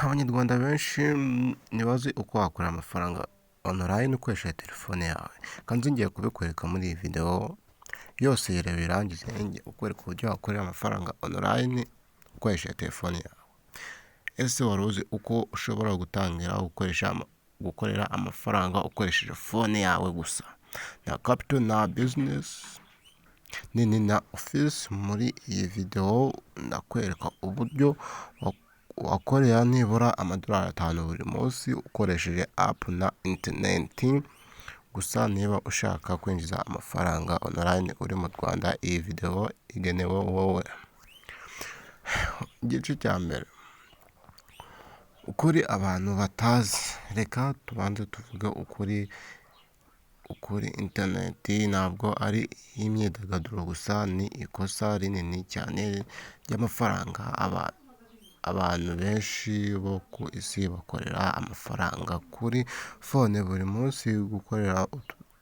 Abanyarwanda benshi ntibazi uko wakorera amafaranga online ukoresheje telefone yawe. Kandi ngiye kubikwereka muri iyi video yose, yirebe irangize, ngiye kukwereka uburyo wakorera amafaranga online ukoresheje telefone yawe. Ese wari uzi uko ushobora gutangira gukoresha gukorera amafaranga ukoresheje phone yawe gusa? Nta capital, nta business nini na office. Muri iyi video ndakwereka uburyo wakorera nibura amadolari 5 buri munsi ukoresheje app na interineti gusa. Niba ushaka kwinjiza amafaranga online uri mu Rwanda, iyi video igenewe wowe. Igice cya mbere: ukuri abantu batazi. Reka tubanze tuvuge ukuri. Ukuri: interineti ntabwo ari iy'imyidagaduro gusa, ni ikosa rinini cyane ry'amafaranga. Abantu benshi bo ku isi bakorera amafaranga kuri phone buri munsi: gukorera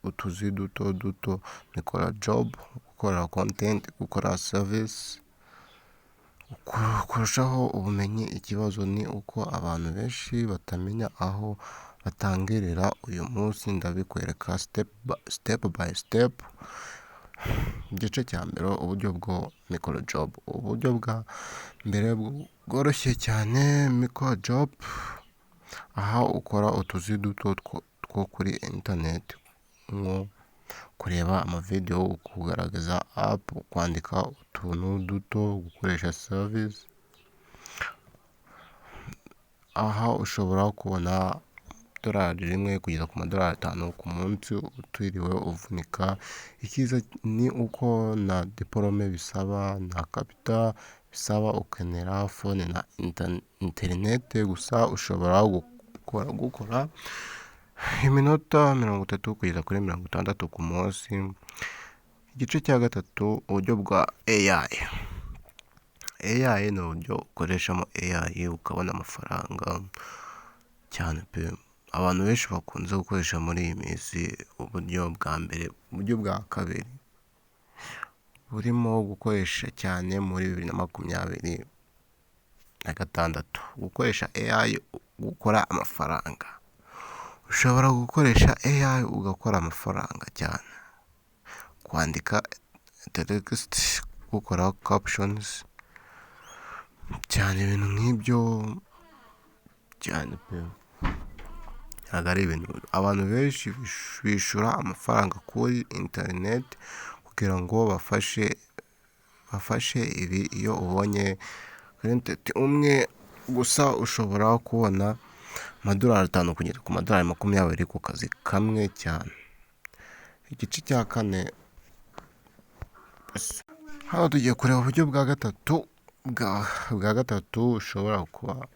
utuzi duto duto, micro job, gukora content, gukora service, kurushaho ubumenyi. Ikibazo ni uko abantu benshi batamenya aho batangirira. Uyu munsi ndabikwereka step by step. Igice cya mbere: uburyo bwo micro job. Uburyo bwa mbere bworoshye cyane, micro job. Aha ukora utuzi duto two kuri interineti, nko kureba amavidewo, kugaragaza app, kwandika utuntu duto, gukoresha service. Aha ushobora kubona idolari 1 kugeza ku madolari 5 ku munsi utiriwe uvunika. Icyiza ni uko nta diporome bisaba, nta capital bisaba, ukenera phone na interineti gusa. Ushobora gukora iminota 30 kugeza kuri 60 ku munsi. Igice cya gatatu: uburyo bwa AI. AI ni uburyo ukoreshamo AI ukabona amafaranga cyane pe. Abantu benshi bakunze gukoresha muri iyi minsi uburyo bwa mbere. Uburyo bwa kabiri burimo gukoresha cyane muri 2026, gukoresha AI gukora amafaranga. Ushobora gukoresha AI ugakora amafaranga cyane: kwandika text, gukora captions cyane, ibintu nk'ibyo cyane pe. Ntabwo ari ibintu abantu benshi bishyura amafaranga kuri interineti kugira ngo bafashe ibi. Iyo ubonye client umwe gusa, ushobora kubona amadolari 5 kugera ku madolari 20 ku kazi kamwe cyane. Igice cya kane: hano tugiye kureba uburyo bwa gatatu ushobora kuba,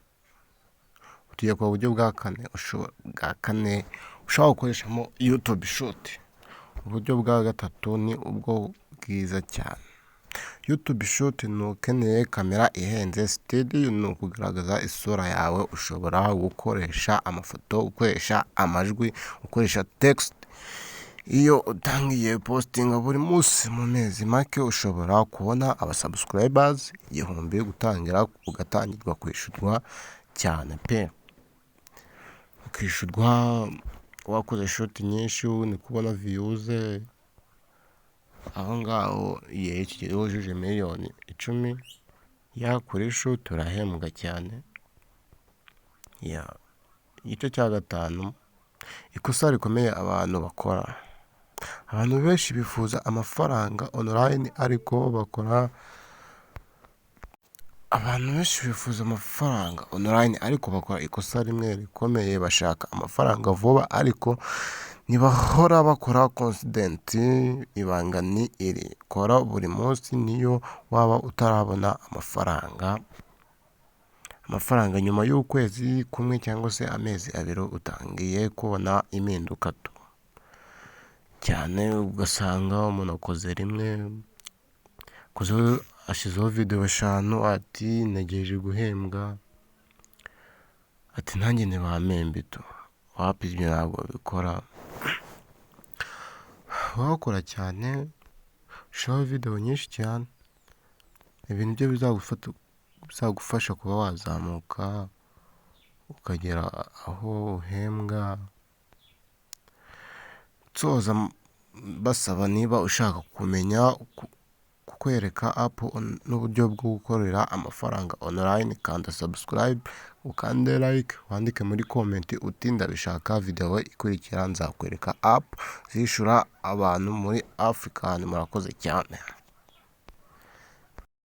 tugiye kureba uburyo bwa kane ushobora gukoreshamo YouTube Short. Uburyo bwa gatatu ni ubwo bwiza cyane. YouTube Short ntukeneye kamera ihenze, studio, ni ukugaragaza isura yawe. Ushobora gukoresha amafoto, gukoresha amajwi, gukoresha text. Iyo utangiye postinga buri munsi, mu mezi make ushobora kubona aba subscribers 1000, gutangira ugatangirwa kwishyurwa cyane pe. Ukishyurwa wakoze short nyinshi, ni kubona views aho ngaho. Igihe wujuje miliyoni 10 ya kuri short, urahembwa cyane. Igice cya gatanu: ikosa rikomeye abantu bakora. Abantu benshi bifuza amafaranga online ariko bakora, abantu benshi bifuza amafaranga online ariko bakora ikosa rimwe rikomeye: bashaka amafaranga vuba ariko ntibahora bakora consistent. Ibanga ni iri: kora buri munsi, niyo waba utarabona amafaranga. Nyuma y'ukwezi kumwe cyangwa se amezi 2 utangiye kubona impinduka cyane. Ugasanga umuntu akoze rimwe, ashyizeho videwo eshanu, ati ntegereje guhembwa, ati nanjye ntibampembe tu. Wapi, ibyo ntabwo babikora. Wakora cyane, ushyiraho videwo nyinshi cyane, ibi nibyo bizagufasha kuba wazamuka. ukagera aho uhembwa. Nsoza basaba, niba ushaka kumenya kukwereka app n'uburyo bwo gukorera amafaranga online, kanda subscribe, ukande like, wandike muri comment uti "Ndabishaka". Video ikurikira nzakwereka app zishyura abantu muri Africa. Murakoze cyane.